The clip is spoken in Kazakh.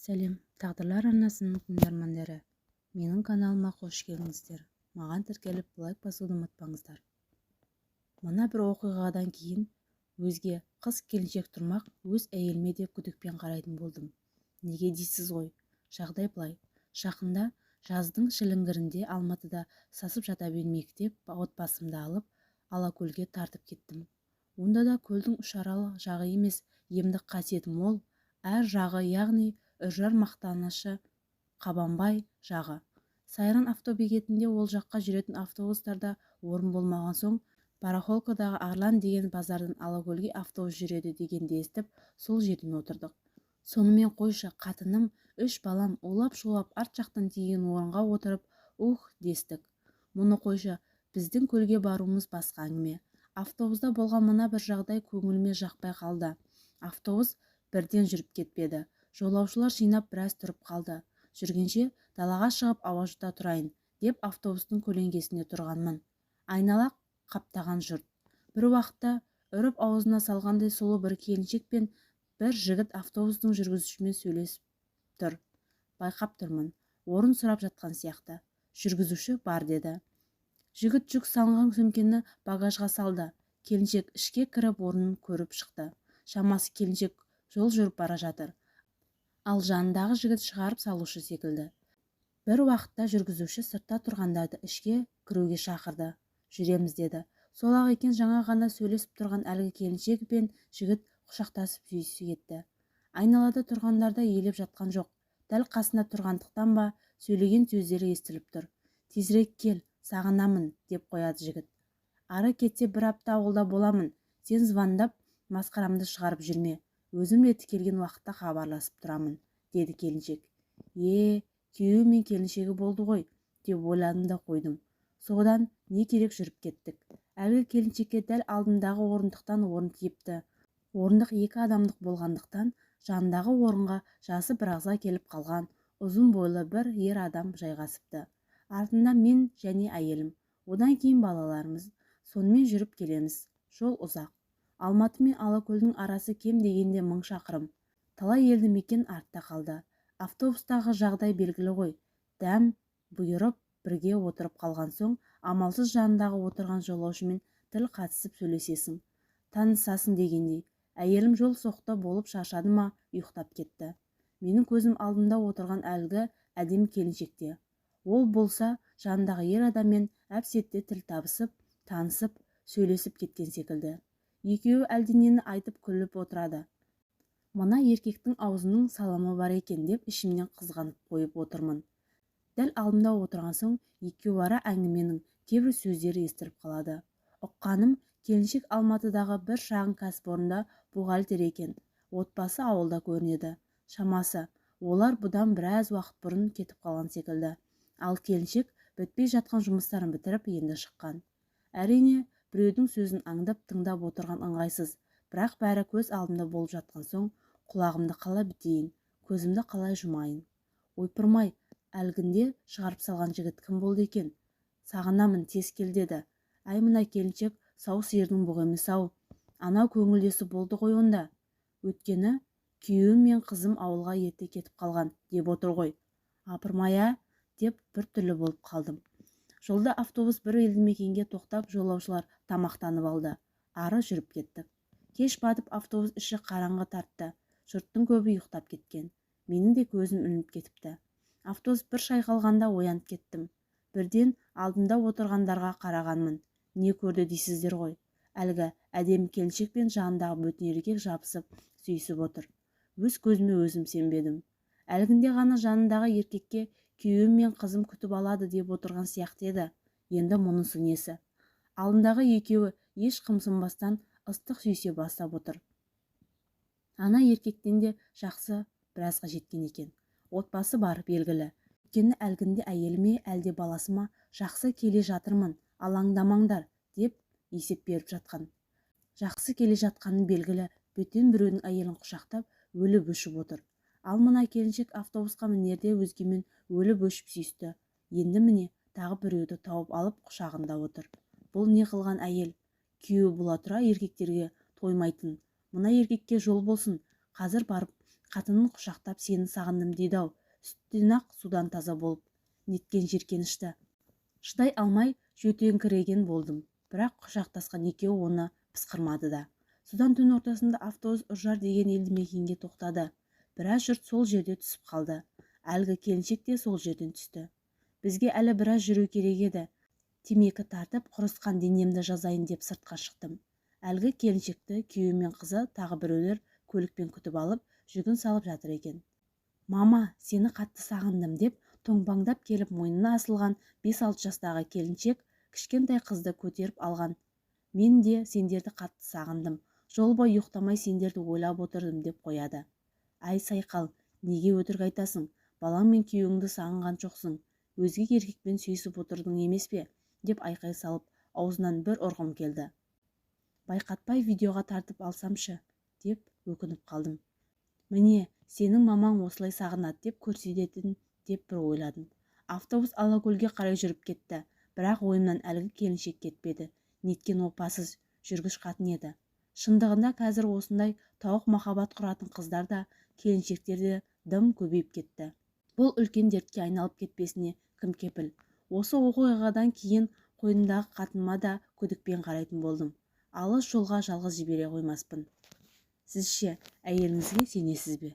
Сәлем, Тағдырлар арнасының тыңдармандары! Менің каналыма қош келдіңіздер! Маған тіркеліп, лайк басуды ұмытпаңыздар. Мына бір оқиғадан кейін өзге қыз-келіншек тұрмақ өз әйеліме де күдікпен қарайтын болдым. Неге дейсіз ғой? Жағдай былай. Жақында жаздың шіліңгірінде Алматыда сасып жата бермейік деп отбасымды алып, Алакөлге тартып кеттім. Онда да көлдің Үшарал жағы емес, емдік қасиеті мол ар жағы, яғни Үржар, Мақтанышы, Қабанбай жағы. Сайран автобекетінде ол жаққа жүретін автобустарда орын болмаған соң, барахолкадағы Арлан деген базардан Алакөлге автобус жүреді дегенді естіп, сол жерден отырдық. Сонымен қойшы, қатыным, үш балам улап-шулап арт жақтан тиген орынға отырып, уһ дестік. Мұны қойшы, біздің көлге баруымыз басқа әңгіме. Автобуста болған мына бір жағдай көңіліме жақпай қалды. Автобус бірден жүріп кетпеді. Жолаушылар жинап біраз тұрып қалды. Жүргенше далаға шығып ауа жұта тұрайын деп автобустың көлеңкесінде тұрғанмын. Айнала қаптаған жұрт. Бір уақытта үріп аузына салғандай сұлу бір келіншек пен бір жігіт автобустың жүргізушімен сөйлесіп тұр. Байқап тұрмын. Орын сұрап жатқан сияқты. Жүргізуші бар деді. Жігіт жүк салынған сөмкені багажға салды. Келіншек ішке кіріп орнын көріп шықты. Шамасы, келіншек жол жүріп бара жатыр. Ал жанындағы жігіт шығарып салушы секілді. Бір уақытта жүргізуші сыртта тұрғандарды ішке кіруге шақырды. Жүреміз деді. Сол-ақ екен, жаңа ғана сөйлесіп тұрған әлгі келіншек пен жігіт құшақтасып сүйісе кетті. Айналада тұрғандар да елеп жатқан жоқ. Дәл қасында тұрғандықтан ба, сөйлеген сөздері естіліп тұр. «Тезірек кел, сағынамын», – деп қояды жігіт. «Ары кетсе бір апта ауылда боламын. Сен звондап масқарамды шығарып жүрме. Өзім реті келген уақытта хабарласып тұрамын», – деді келіншек. Е, күйеуі мен келіншегі болды ғой деп ойладым да қойдым. Содан не керек, жүріп кеттік. Әлгі келіншекке дәл алдымдағы орындықтан орын тиіпті. Орындық екі адамдық болғандықтан, жанындағы орынға жасы біразға келіп қалған ұзын бойлы бір ер адам жайғасыпты. Артында мен және әйелім, одан кейін балаларымыз. Сонымен жүріп келеміз. Жол ұзақ. Алматы мен Алакөлдің арасы кем дегенде 1000 шақырым. Талай елді мекен артта қалды. Автобустағы жағдай белгілі ғой. Дәм бұйырып бірге отырып қалған соң, амалсыз жанындағы отырған жолаушымен тіл қатысып сөйлесесің, танысасың дегендей. Әйелім жол соқты болып шаршады ма, ұйықтап кетті. Менің көзім алдымда отырған әлгі әдемі келіншекте. Ол болса жанындағы ер адаммен әп-сәтте тіл табысып, танысып, сөйлесіп кеткен секілді. Екеуі әлденені айтып күліп отырады. Мына еркектің аузының саламы бар екен деп ішімнен қызғанып қойып отырмын. Дәл алдымда отырған соң, екеуара әңгіменің кейбір сөздері естіліп қалады. Ұққаным, келіншек Алматыдағы бір шағын кәсіпорында бухгалтер екен. Отбасы ауылда көрінеді. Шамасы, олар бұдан біраз уақыт бұрын кетіп қалған секілді. Ал келіншек бітпей жатқан жұмыстарын бітіріп, енді шыққан. Әрине, біреудің сөзін аңдып, тыңдап отырған ыңғайсыз, бірақ бәрі көз алдымда болып жатқан соң, құлағымды қалай бітейін, көзімді қалай жұмайын? Ойпырмай, әлгінде шығарып салған жігіт кім болды екен? «Сағынамын, тез кел», – деді. Әй, мына келіншек сау сиырдың бұғы емес-ау. Анау көңілдесі болды ғой онда. Өйткені «күйеуім мен қызым ауылға ерте кетіп қалған» деп отыр ғой. Апырмай, ә деп бір түрлі болып қалдым. Жолда автобус бір елді мекенге тоқтап, жолаушылар тамақтанып алды. Ары жүріп кеттік. Кеш батып, автобус іші қараңғы тартты. Жұрттың көбі ұйықтап кеткен. Менің де көзім ілініп кетіпті. Автобус бір шайқалғанда оянып кеттім. Бірден алдымда отырғандарға қарағанмын. Не көрді дейсіздер ғой? Әлгі әдемі келіншек пен жанындағы бөтен еркек жабысып сүйісіп отыр. Өз көзіме өзім сенбедім. Әлгінде ғана жанындағы еркекке «күйеуім мен қызым күтіп алады» деп отырған сияқты еді. Енді мұнысы несі? Алдындағы екеуі еш қымсынбастан ыстық сүйісе бастап отыр. Ана еркектен де жақсы біразға жеткен екен. Отбасы бар белгілі. Өйткені әлгінде әйелі ме, әлде баласы ма, «жақсы келе жатырмын, алаңдамаңдар» деп есеп беріп жатқан. Жақсы келе жатқаны белгілі, бөтен біреудің әйелін құшақтап, өліп өшіп отыр. Ал мына келіншек автобусқа мінерде өзгемен өліп өшіп сүйісті. Енді, міне, тағы біреуді тауып алып, құшағында отыр. Бұл не қылған әйел? Күйеуі бола тұра еркектерге тоймайтын мына еркекке жол болсын! Қазір барып Қатынын құшақтап, сені сағындым дейді-ау, сүттен ақ, судан таза болып. Неткен жеркенішті! Шыдай алмай жөтеліңкіреген болдым. Бірақ құшақтасқан екеуі оны пысқырмады да. Содан түн ортасында автобус Үржар деген елді мекенге тоқтады. Біраз жұрт сол жерде түсіп қалды. Әлгі келіншек те сол жерден түсті. Бізге әлі біраз жүру керек еді. Темекі тартып, құрысқан денемді жазайын деп сыртқа шықтым. Әлгі келіншекті күйеуі мен қызы, тағы біреулер көлікпен күтіп алып, жүгін салып жатыр екен. «Мама, сені қатты сағындым», – деп томпаңдап келіп мойнына асылған 5-6 жастағы келіншек кішкентай қызды көтеріп алған. «Мен де сендерді қатты сағындым. Жол бойы ұйықтамай сендерді ойлап отырдым», – деп қояды. Әй, сайқал, неге өтірік айтасың? Балаң мен күйеуіңді сағынған жоқсың, өзге еркекпен сүйісіп отырдың емес пе? Деп айқай салып, аузынан бір ұрғым келді. Байқатпай видеоға тартып алсамшы деп өкініп қалдым. Міне, сенің мамаң осылай сағынады деп көрсететін деп бір ойладым. Автобус Алакөлге қарай жүріп кетті, бірақ ойымнан әлгі келіншек кетпеді. Неткен опасыз жүргіш қатын еді! Шындығында, қазір осындай тауық махаббат құратын қыздар да, келіншектер де дым көбейіп кетті. Бұл үлкен дертке айналып кетпесіне кім кепіл? Осы оқиғадан кейін қойнымдағы қатыныма да күдікпен қарайтын болдым. Алыс жолға жалғыз жібере қоймаспын. Сіз ше, әйеліңізге сенесіз бе?